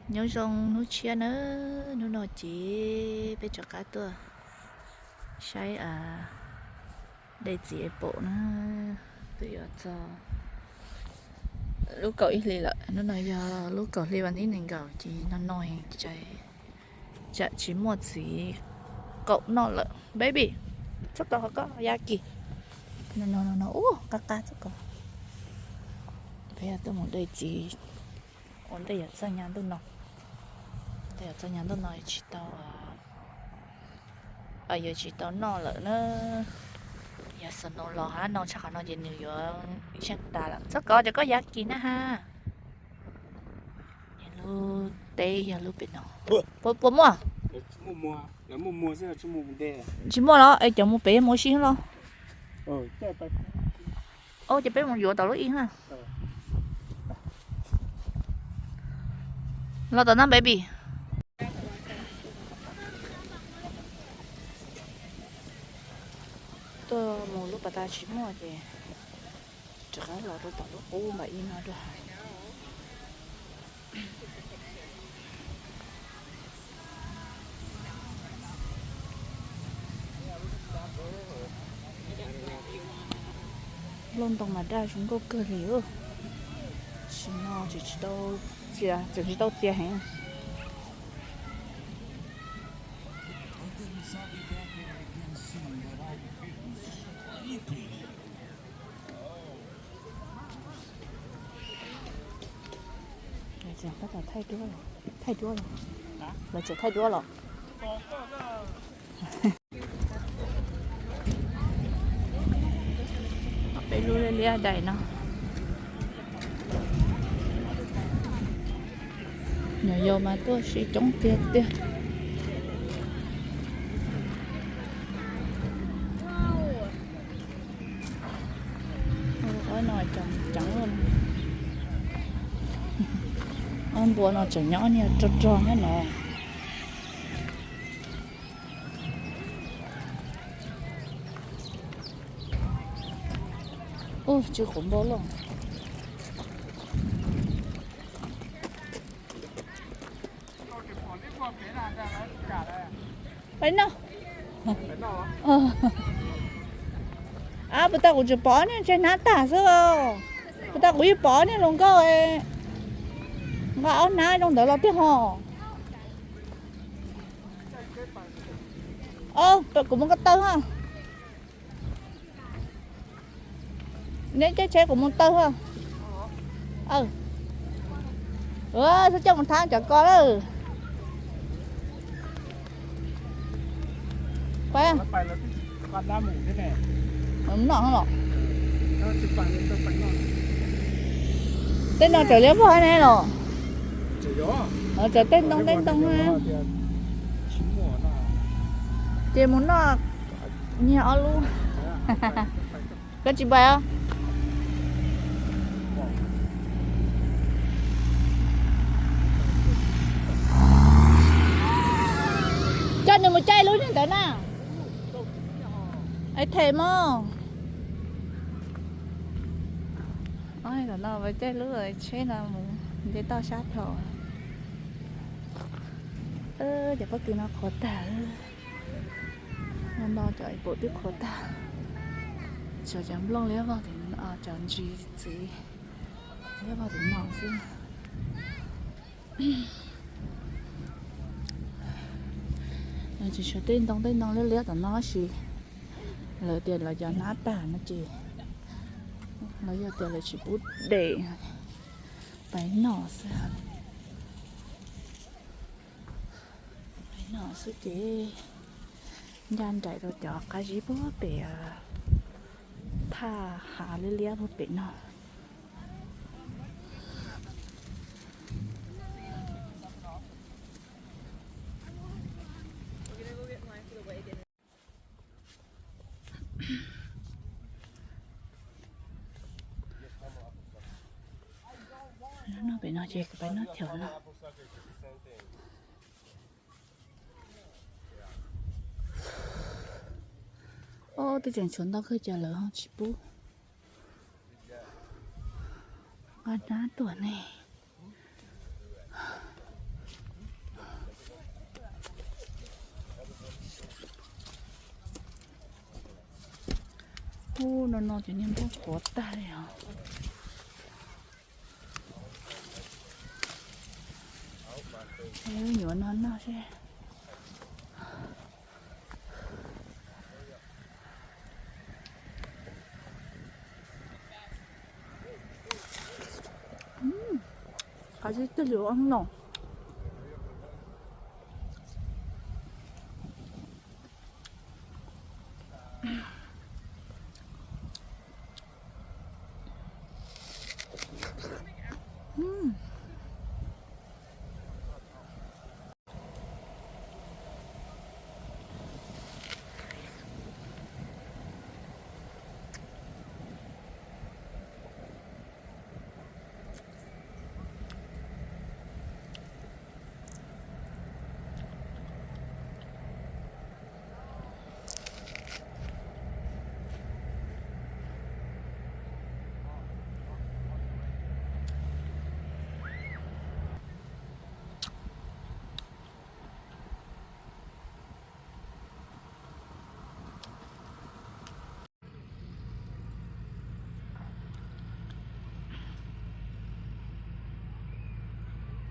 Nyob zoo hnub tshiab na, hnub no ces peb rov qab tuaj saib dej txiv es pom na, twb yuav txog lub kaum ib hlis lawm, hnub no yog lub kaum hli vas thib nees nkaum ces no no tsam tsis muaj txiv qaum noj lawm. Baby, txhob kov qhov koj ya kis. No no no, ub, qab qab txhob kov. Peb tuaj mus de txiv ua ntej yuav txog nyab ntuj no. Ntej yuav txog nyab ntuj no tsis tau, yuav tsis tau noj lawm na. Yog snow los hab no tshaj qhov no ces nws yuav yeej tas lawm. Txhob kov cov koj ya kis na ha. Lub teb yog lub pem no. Puas muaj? Tsis muaj los es cov mus pem mus sib los. Ces peb mus yuav tom lub ib na. Los tom no baby. Tuaj mus lub pas tas tsis muaj ces rov qab los rau tom lub qub npam ib no dua. Lauj ntoo mas daj zoo nkauj kawg li. Sim no tseem tsis tau txia, tseem tsis tau txia heev. Thaij duab los? Lawv tseem thaij duab los? Peb lub liab liab daim no. Nyuam yaus mas tuaj sib coob tiag tiag. Ob no ceev ceev, ob npua no tseem nyob niag rog rog nyob no. Ub, tsw qhuav npau loj. Pais noj. Ab, puas tas kuv tseem pom niag ntses hnav tag xwb. Puas tas kuv yeej pom niag hluas nkauj nqa ob hnab zoo ntawd los tiag ho. Kuv mus ko taw ha. Neb caij tsheb kuv mus taw ha. Xub coj mus thab cov ko lawm. Pais. Noj los. Tej no tseem liab vog ne los? Tseem tej ntoo tej ntoo na. Ces mus noj nyiag ob lub. Koj tsis pais os? Coj nws mus caij lub niag ntawd na. Es them mog. Tam no caij lub tsheb no mus nce toj sab dhau. Cov pob kws no qhuav tag. No no cov pum twb qhuav tag. Tshuav cov nplooj liab vog, cov ntsis txiv liab vog tim no xwb. Tseem tshuav tej ntoo tej ntoo liab liab tom no tab sis lawv tias lawv cov hnab tag no ces lawv yog tias lawv tsis pub de, pais noj xwb. Pais noj xwb ces ncaj nraim rau cov qab zib puag pem thaj hav liab liab puag pem no. Noj pem no ces kuv pais noj chaw no. Ob, twb tseem tshuav ntau kawg cas lawv ho tsis pub nqa hnab tuaj ne. Ub, no no ces niag nplooj qhuav tag li os. Wb yuav no noj seb. Qab zib tiag li no.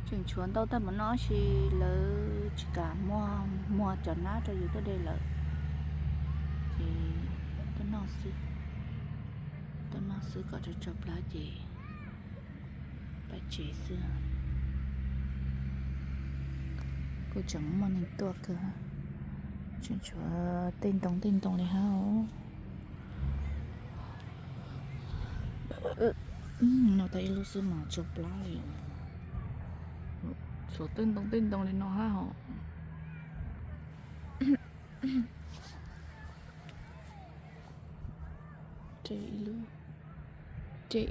Tseem tshuav ntau tag npaum no tab sis lawv tsis kam muag, muag cov nab rau yus tuaj de lawm, ces tuaj noj xwb, tuaj noj xwb kom tsau tsau plab ces pais tsev xwb. Kuj tseem muaj neeg tuaj kawg, tseem tshuav tej ntoo tej ntoo li hab. No tau ib lub xwb mas tsau plab li. Tshuav tej ntoo tej ntoo li no hab hos. Ces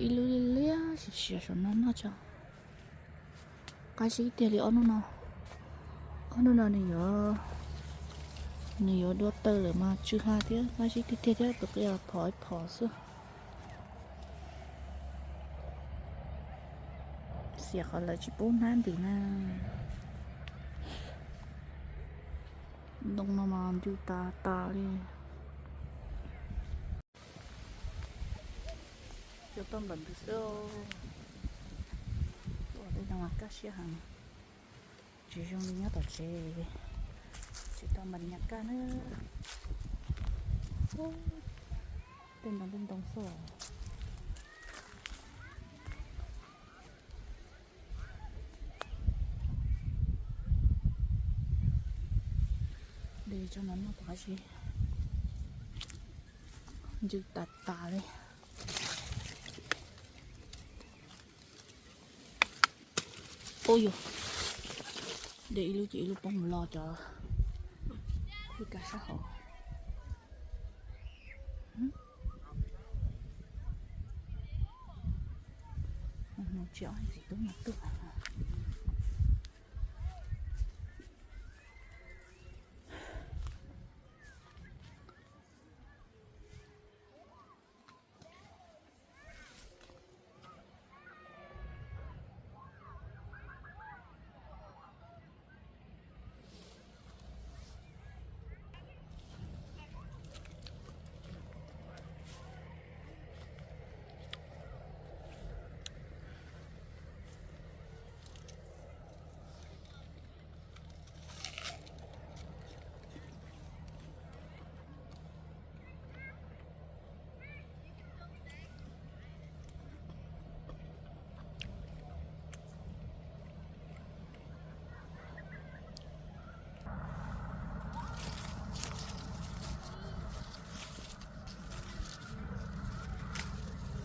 ib lub liab liab siav siav saum no noj tso. Qab zib tiag li ob hnub no. Ob hnub no nws yuav, nws yuav dua taw lawm mas tsw hla thiab, qab zib tiag tiag thiab, tus qia phom ib phom xwb. Xiam qhov lawv tsis pub hnab ntws na. Ntoo no mas ncw tas tas li. Cov toj npam ntws xwb. Ua tej no mas kaj siab heev. Tsis zoo li nyob tom tsev, tsis tau npam nyam kaj na. Tej ntoo tej ntoo xwb. De tso no noj tom qab zib, ncw tas tas li. Ub yus, de ib lub ces ib lub poob mus lo cov hwj kas sab hauv. Tsis ob txiv tub no tuaj.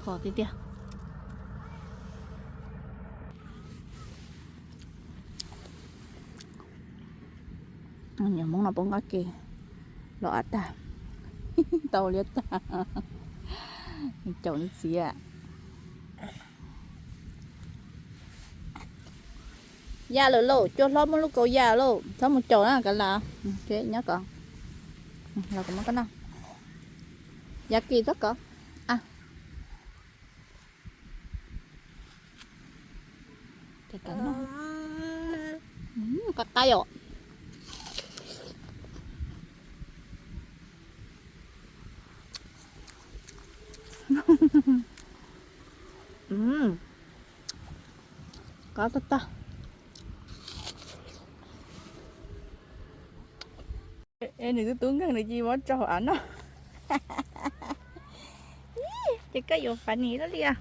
Khov tiag tiag. Nyiam Hmoob no poob qab ke los av tag, tau liab tag, caum ntxiv. Ya lawm lauj, cua hlob muab lub kaus ya lauj, txhob mus caum na kav las. Nyob ko, los kuv muab koj noj. Ya kis txhob kov. Qab qab os. Qab tag tag. Nws tub tub nkeeg nws cia li muab tso hauv av noj. Ces koj yuav funny li os.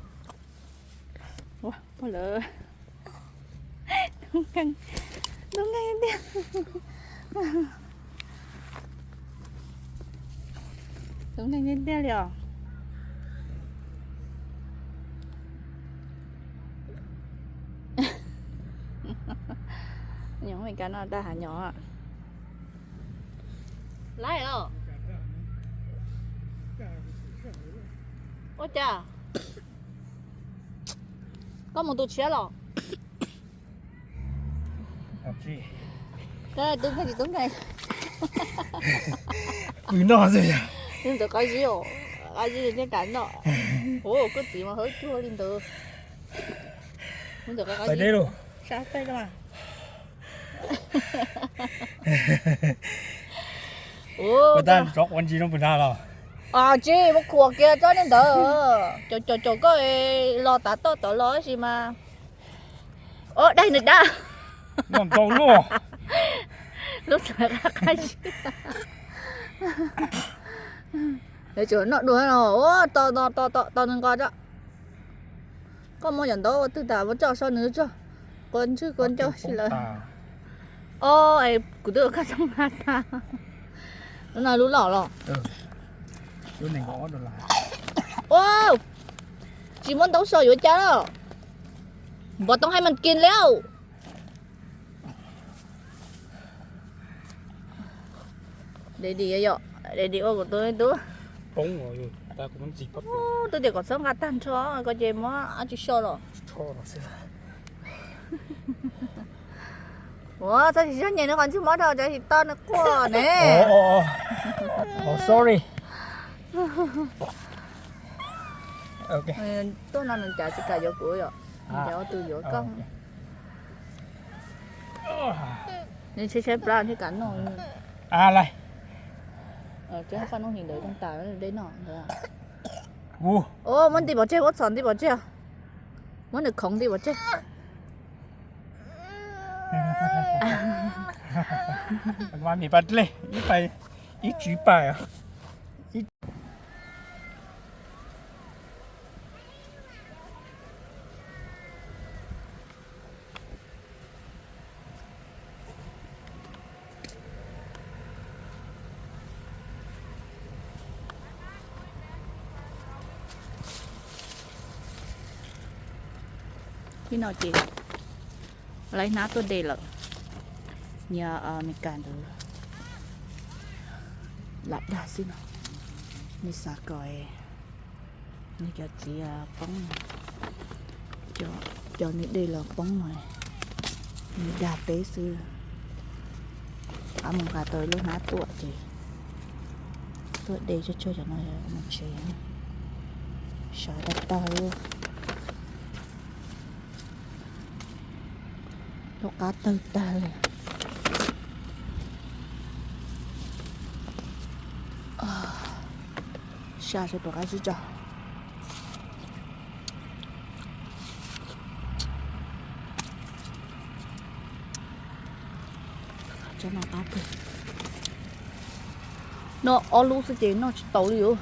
Ua, pog lawv. Tub nkeeg, tub nkeeg tiag. Tub nkeeg tiag tiag li os. Nyob Amelikas no tag hav nyob. Laib os. Ua cas? Koj mus tus tshiab los? Tub nkeeg tsis tub nkeeg. Pw noj xwb. Li ntawd qab zib os, qab zib thiaj kam noj. Ua koj txiv mas hawb cuag li ntawd. Li ntawd qab zib. Sab peb los. Ua tag tsob quav ntsis no pus nag los? Tsis, mus khuam kiag tsob niag ntawd. Caum caum caum koj los tav toj tod los tab sis mas. Os, daig nws dab. Noj ntau luaj. Lub txawv qab qab zib. Lawv tseem noj dua no, ua, tos tos tos tos nws nqos tso. Koj muab cov ntaub ua twg tas muab coj so nws tso. Quav ntswg quav ncauj si lawm. Os, es kuv twb ua koj txhob nqa tag. Lub no lub loj los? Ua, tsis muab ntaub so yuav cas los? Npov toob haib mas kis liab. Daddy yom, daddy ua kuv tus tub. Ub, twb tias kom txhob nqa tag nrho, koj ces muab dab tsi so los. Ua, txhob tsis sab nyem nws qhov ntswg mob dhau cov tsis tau nws quaj ne. Sorry. Tuaj no nws cav tsis kam yuav kuv yom, nws cav ua tus yuav koj. Nws tshaib tshaib plab thiaj kam noj. Tseeb, faj hnub hlis ntawd tooj tas dej noj ntawd. Muab nti pov tseg, muab txhom nti pov tseg. Muab nws khoov nti pov tseg. Ib tswv pais. Ib no ces lawv hnab tuaj de lawm. Nyias Amelikas ntawd lam dag xwb no. Nws xav kom nws cov txiv poob, cov nws de los poob, nws dag peb xwb. Qab mus nqa tau lub hnab tuaj ces tuaj de tsawg tsawg cov no mus tsev. Sov tag tag li. Lub qab tawg tag li. Sab seb puas qab zib tso. Tsob no qab kawg. Noj ob lub xwb ces noj tsis taus li os.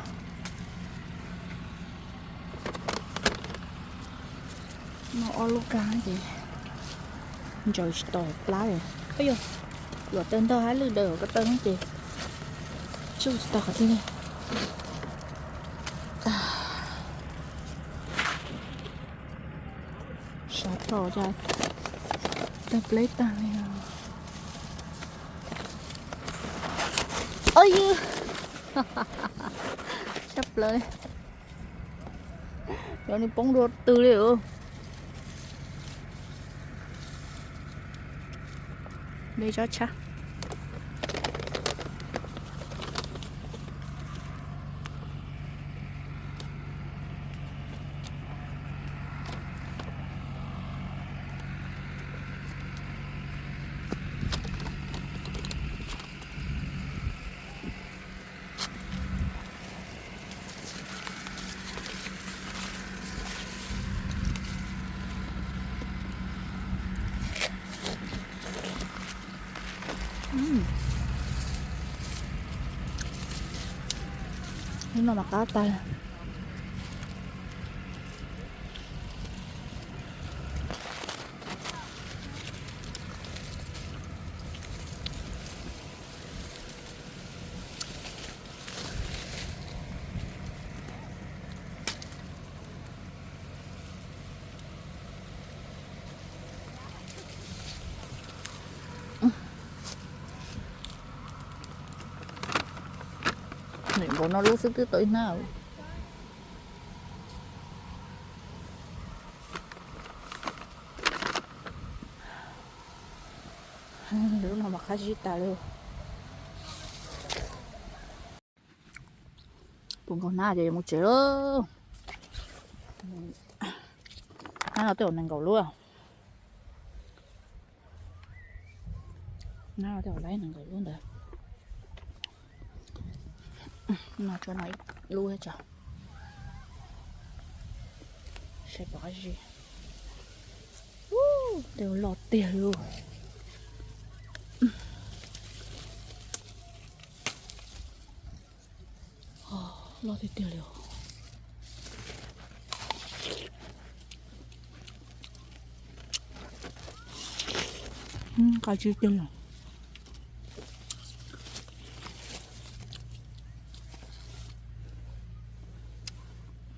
Noj ob lub kag ces ntsaws tsis tau plab li. Yuam tawg ntog hab lwj daws ko taw no ces tsuj tsis tau qhov twg li. Sab plab tag pleb tag li. Sab plab. Cov nws poob dua twg li os. De tsob tshab. Lub no mas qab tag. Nim nkaus no lub xwb twb tau ib hnab. Lub no mas qab zib tas li. Puv nkaus hnab ces yuav mus tsev lawm. Hnab no twb ua nees nkaum lub. Hnab no twb ua laib nees nkaum lub ntawd. No tso no ib lub tso. Saib pom qab zib. Tej loj tiag li. Loj tiag tiag li. Qab zib tiag li.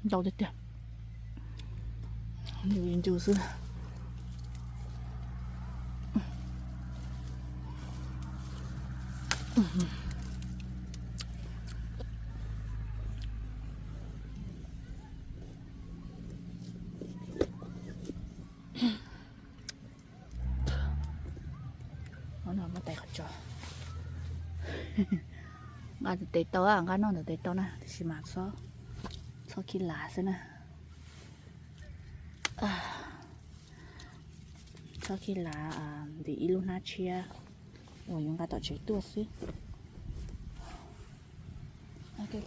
Ntau tiag tiag. Ncu ncu xwb. Muab tais qhov tso. Nqa tes tau, nqa noj ntawm tes tau na, tiam sis mas txhob khi lav xwb na. Txhob khi lav vim ib lub hnab tshiab uas yuav nqa tom tsev tuaj xwb.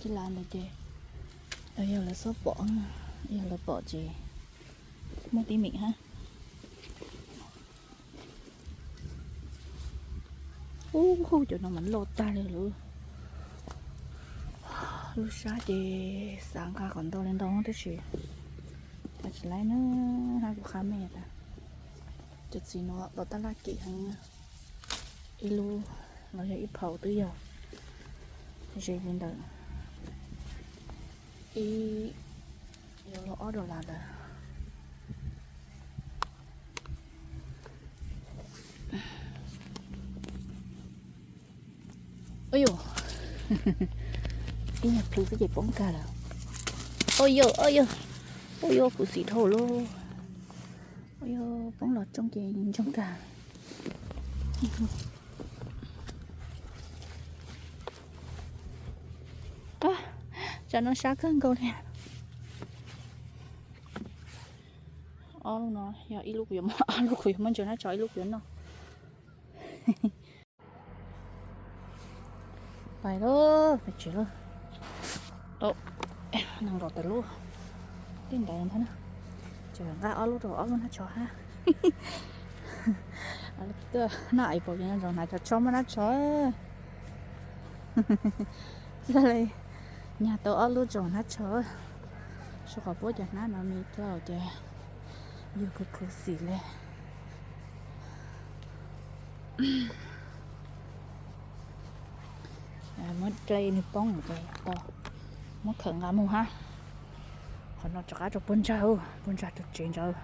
Khi lav ntawd ces yog lawv xub pom, yog lawv pom ces muaj teeb meem hab. Ub, cov no mas loj tag li lawm. Lub sab ces xav nqa kom ntau li ntau tab sis nqa tsis laib na, hab kuv qha me tas. Cov txiv no los tab laj kim heev, ib lub los yog ib phaum twb yog ze li ntawm ib, yuav luag ob dollar lawm. Ib nyuag plhws xwb ces poob kag lawm. Ua yog, ua yog, ua yog kuv xim dhau lawm. Ua yog poob los tsoob ces ntsoog kag. Tsam no sab kawg nkaus li. Ob lub no yog ib lub kuv yuav muab, ob lub kuv yuav muab ntsaws hnab tsho, ib lub kuv yuav noj. Pais lawm, pais tsev lawm. Tau nees nkaum tawm lub, tej ntawd ntag na. Ces nqa ob lub rau ob lub hnab tsho hab. Tuaj noj es pom kev no ntsoov hnav cov tsho muaj hnab tsho. Txawj li, nyag tau ob lub tsoom hnab tsho. Sab qhov puab cov hnab no me dlhau ces yug khuv khuv xim li. Muab dlej nwg poob ces tau, muab khawm nqa mus hab. Qhov no rov qab rau puag ntsag, puag ntsag rau tsev ntawd.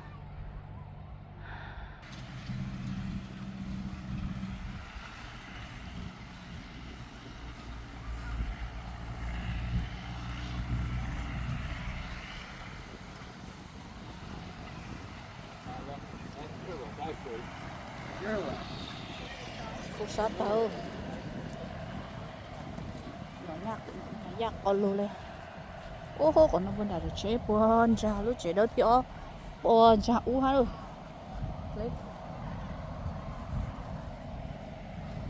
Kuv sab tawv, yaj qos lug li. Ub, qhov no puag nram tsev puag ntsag lub tsev dawb thiab, puag ntsag ub hab.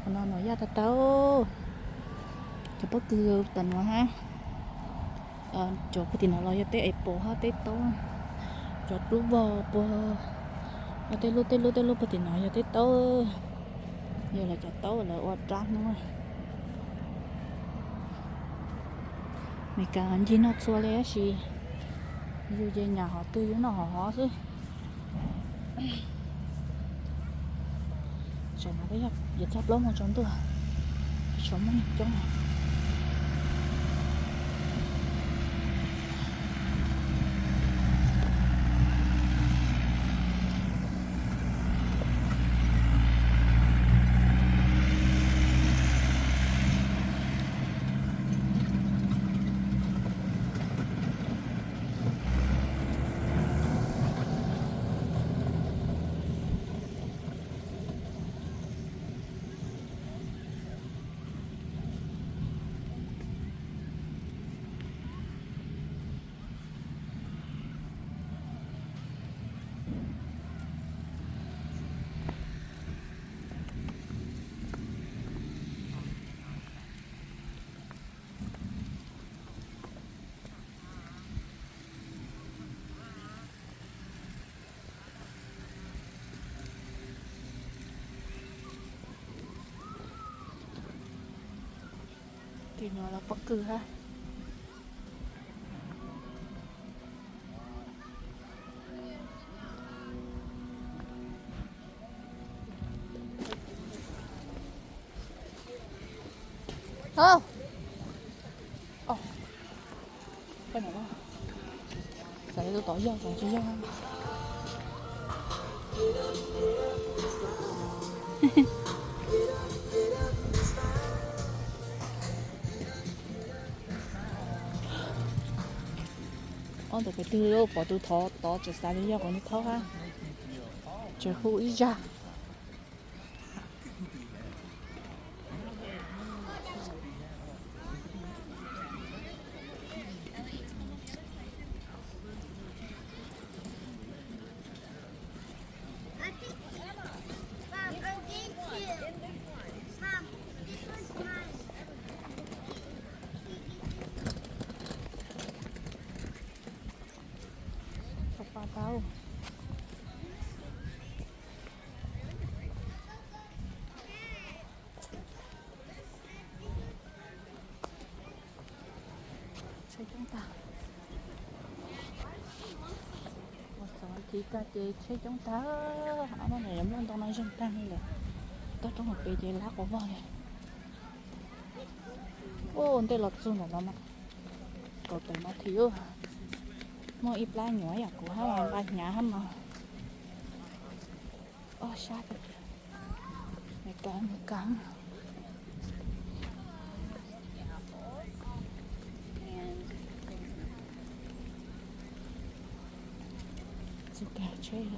Qhov no no yaj tawv tawv. Cov pob kws tas nuav hab, cov puag tim no los yog tej apple hab tej taub. Cov dub vog puag, tej lub tej lub tej lub puag tim no yog tej taub. Yog lawv cov taub lawv ua rab hnub. Meskas ncig noj txhua li tab sis yus ces nyam hov twg yus noj hov hov xwb. Tam no peb yuav txog plaub moos tsaus ntuj, tshuav muaj neeg coob. Tim no los pob kws hab. Xav tus tod yog tus tsis yog. Ob tus pem twg pom tus tod tod tseem xav tias yog qhov nws thaub hab, tseem hu ib zag. Tau pa tau. Tsheb coob tag. Ua xov thiv tag ces tsheb coob tag. Ob no yuav muaj ntau no zeeg tag li lawm. Toj roob hauv pes ces lab quas vog li. Ua ntej los txug ntawm no mas kaum tawm no thiv. Muaj ib plab nyuam yam kuv hab mas nqa hnyav hab mas. Ob sab tiag tiag. Mes kas mes kas. Txug kag tsheb.